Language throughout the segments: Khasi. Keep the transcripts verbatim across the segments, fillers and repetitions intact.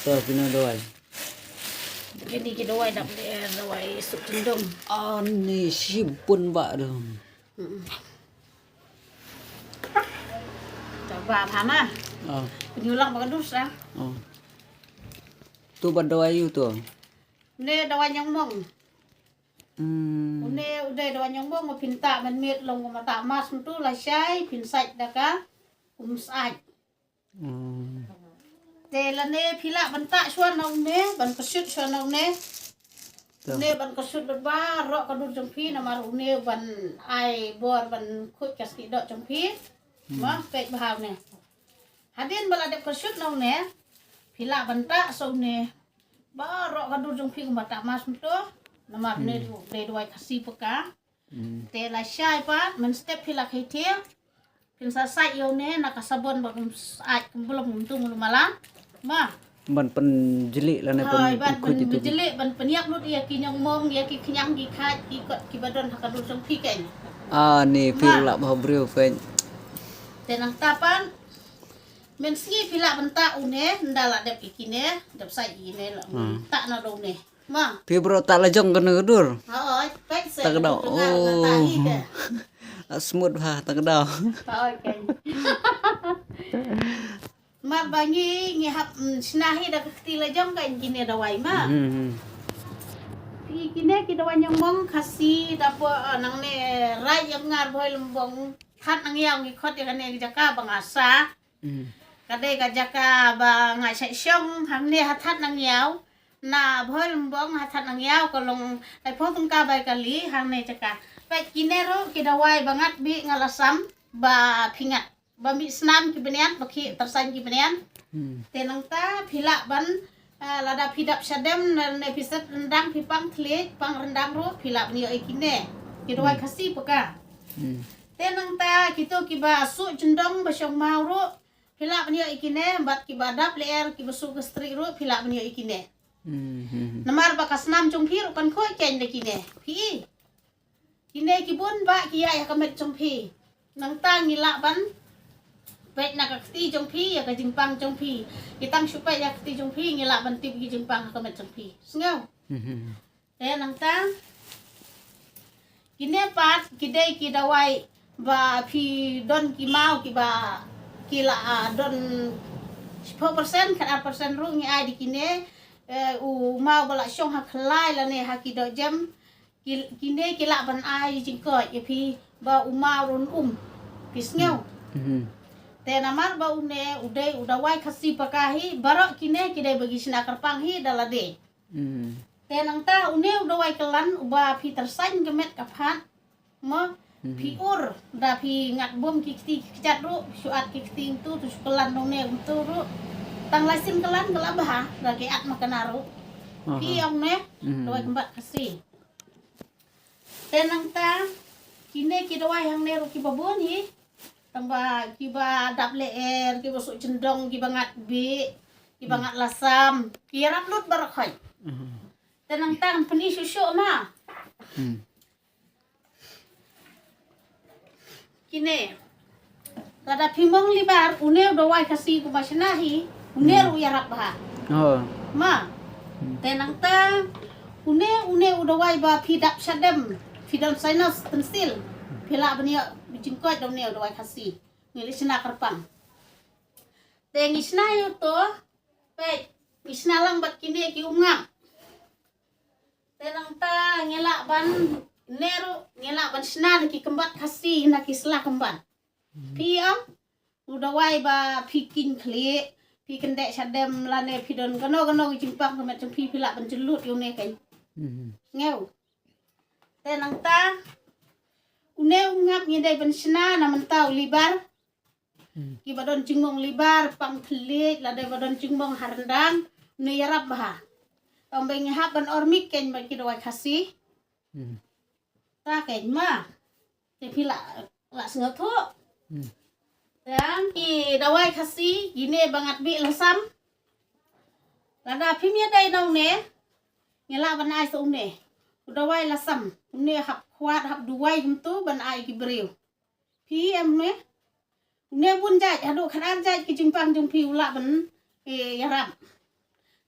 Kine dawai. Kine ki dawai dap de dawai suk tendung. Ani shibun ba dong. Coba sama. Oh. Penyulang bagus ah. Oh. Tu ba dawai yu tu. Ne dawai nyong mong. Hmm. Une u dei dawai nyong mong, ma pynta man miet long ma ta mas tu la shai pynsaid da ka um said. Hmm. Te lane phi lah ban ta shwa na une, ban kashut shwa na une. Une ban kashut ba ba rok ka dur jong phi namar une ban ai bor ban khuid ka ski dok jong phi. Hmm. Ma pek ba ha une. Hadien ba la dep kashut na une. Phi lah ban ta sa une. Ba rok ka dur jong phi kumba ta mas mto. Namar ne dei dawai Khasi paka. Hmm. Te la shai pat, men step phi la khai te. Phin sa sai yo ne na ka sabon ba kum sai kum belum kum tung lu malam. Ma. Ban pen jeli la ne pen. Hai, ban pen jeli, ban pen yak lut ya ki nyong mong, ya ki kenyang ki khat, ki kot ki badon ha ka dur jong phi ken. Ah, ni phi la ba briew pen. Te nang ta pan. Men sngi phi lah ban ta une, nda la dep ikine, dep sai ikine la. Hmm. Ta na do une. Ma. Phi bro ta la jong kane ka dur. Hoi, pek se. Ta ka dau. Oh. Smooth ha, ta ka dau. Hoi, ken. Mar ba ngi ngi hap, mm, shna hi da ka kti la jong ka kine dawai ma. Hmm, hmm. Ki kine ki dawai nyong mong Khasi da po, eh, nang ne rai yang ngar bhoi lembong. Khat nang yau ngi khot ya kane jaka ba nga sa. Hmm. Ka dei ka jaka ba nga shah shong hangne ha that nang yau. Na bhoi lembong ha that nang yau ka long lai pho tung ka bai kali hangne jaka. Pek kine ro ki dawai ba ngat bi nga la sam ba phi ngat. Ba mi snam ki bnian, ba ki tarsan ki bnian. Hmm. Te nang ta phi lah ban, ah, lada phi dap shadem ne phi set rendang phi pang thlik, pang rendang ro phi lah ban yo ikine. Ki dawai Khasi paka. Hmm. Te nang ta kito ki ba su jendong ba shong mau ro. Phi lah ban yo ikine, bat ki ba dap leer, ki ba su kastri ro, phi lah ban yo ikine. Hmm, hmm, hmm. Namar ba ka snam jong phi ro kan khoi ken de kine. Phi. Kine ki bun ba ki ya ya ka met jong phi. Nang ta ngi lah ban. Pek na ka kti jong phi, ya ka jingpang jong phi. Ki tang shu pek ya ka kti jong phi, ngi lah ban tip ki jingpang ha ka met jong phi. Sngew. Hmm, hmm, hmm. Te nang ta. Kine pat ki dei ki dawai ba phi don ki mau ki ba ki la, ah, don four percent, khat ar percent ru ngi ai di kine, eh, u mau ba la shong ha khlai lane ha ki dok jem, ki, kine ki lah ban ai jingkoit ya phi ba u mau run um. Phi sngew. Hmm. Te namar ba une u dei u dawai Khasi paka hi, barok kine ki dei ba ki shna kyrpang hi da lade. Hmm. Te nang ta une u dawai klan uba phi tarsan ka met ka phat. Mo, hmm, phi ur da phi ngat bom ki kti ki kjat ru, shu at ki kti tu tu shu klan nong ne tu ru. Tang lai sin klan kala bha da ki at ma kana ru. Aha. Phi ong ne, hmm, dawai kembat Khasi. Te nang ta, kine ki dawai hangne ru ki ba bun hi. Tang ba ki ba dap leer, ki ba su jendong, ki ba ngat bi, ki ba ngat lasam, ki rap lut barok hoi. Mhm. Te nang ta ngan pyni shu shu ma. Hmm. Kine. Lada phi mong libar, une u dawai Khasi kumba shna hi, une ru yarap bha. Oh. Ma. Hmm. Te nang ta, une, une u dawai ba phi dap shadem, phi don sinus, tonsil. Phi lah ban ïoh jingkoit da une u dawai Khasi. Ngi leh shna kyrpang. Te ngi shna ïa u to, peit, ngi shna lang bad kine ki umngap. Te nangta ngi lah ban, ne ruh ngi lah ban shna na ki kembat Khasi, na ki sla kembat. Phi ong, u dawai ba phi king khlieh, phi kyndit shadem lane phi don kano kano ki jingpang ka met jong phi, phi lah ban jyllud ïa une kein. Mhm. Sngew. Te nangta une u ngap ngi dei ban shna na mynta u libar. Hmm. Kiba don jingmong libar, pang thylliej, lada ba don jingmong ha ryndang, une ïarap bha. Tang ba ngi hap ban ur mik kein bad ki dawai Khasi. Hmm. Ta kein ma. Te phi lah, lah sngewthuh. Hmm. Tang ki dawai Khasi, kine ba ngat bih lasam. Lada phim ïadei na une, ngi lah ban ai sa une. U dawai lasam, une hap khwat, hap duwai kumtu ban ai ki briew. Phi em ne? Une bun jait, haduh khatar jait ki jingpang jong phi u lah ban, eh, ïarap.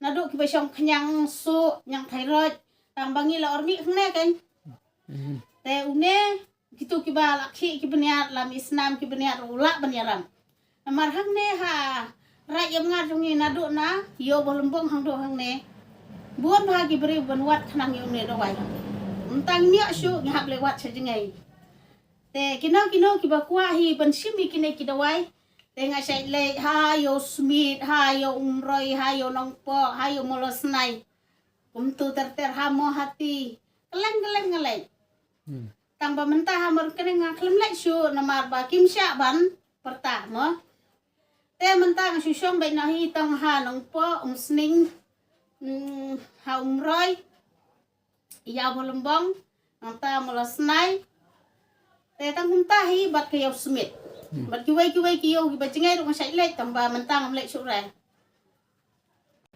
Naduh kiba shong khñiang su, ñiang thyroid, tang ba ngi la or mih hangne kein. Te une, kitu kiba la khih ki bniat, la mih snam ki bniat, u lah ban ïaram. Namar hangne ha Raid Ïamngat jong ngi naduh na Ïew Bholymbong hangduh hangne, bun bha ki briew ban wad khnang ïa une dawai. Mynta ngi ïoh shuh ngi hap leit wad sha jngai. Te kino kino kiba kwah hi ban shim ïa kine ki dawai, te nga shait leit ha Ïew Smit, ha Ïew Umroi, ha Ïew Nongpoh, ha Ïew Mawlasnai. Kumtu ter ter ha Mawhati. Kylleng kylleng nga leit. Tang ba mynta ha Mawryngkneng nga khlem leit shuh namar ba kim shah ban pyrta mo. Te mynta nga shu shong beit noh hi tang ha Nongpoh, Umsning, mm, ha Umroi, Ïew Bholymbong, nangta Mawlasnai. Te tang kumta hi bad ka Ïew Smit. Bad kiwei kiwei ki ïew kiba jngai ruh nga shait leit tang ba mynta ngam leit shuh re.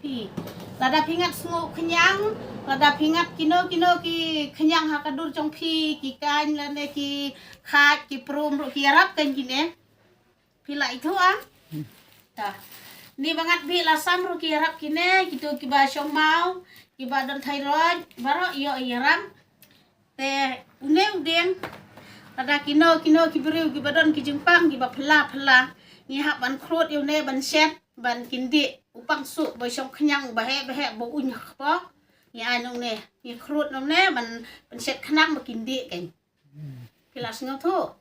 Phi. Lada phi ngat sngew khñiang, lada phi ngat kino kino ki khñiang ha ka dur jong phi, ki kaiñ lane ki khait, ki prum ruh ki ïarap kein kine. Phi lah ithuh ah. Ta. Ni ba ngat bih la sam ruh ki ïarap kine, kitu kiba shong maw, kiba don thyroid, baroh ïoh ïaram. Te une u dieng, lada kino kino ki briew kiba don ki jingpang kiba phylla phylla, ngi hap ban khrud ïa une ban shet, ban kyndih, u pang suh ba shong khñiang ba heh ba heh ba uiñ ha kpoh. Ngi ai na une, ngi khrud na une ban, ban shet khnang ba kyndih kein. Phi lah sngewthuh.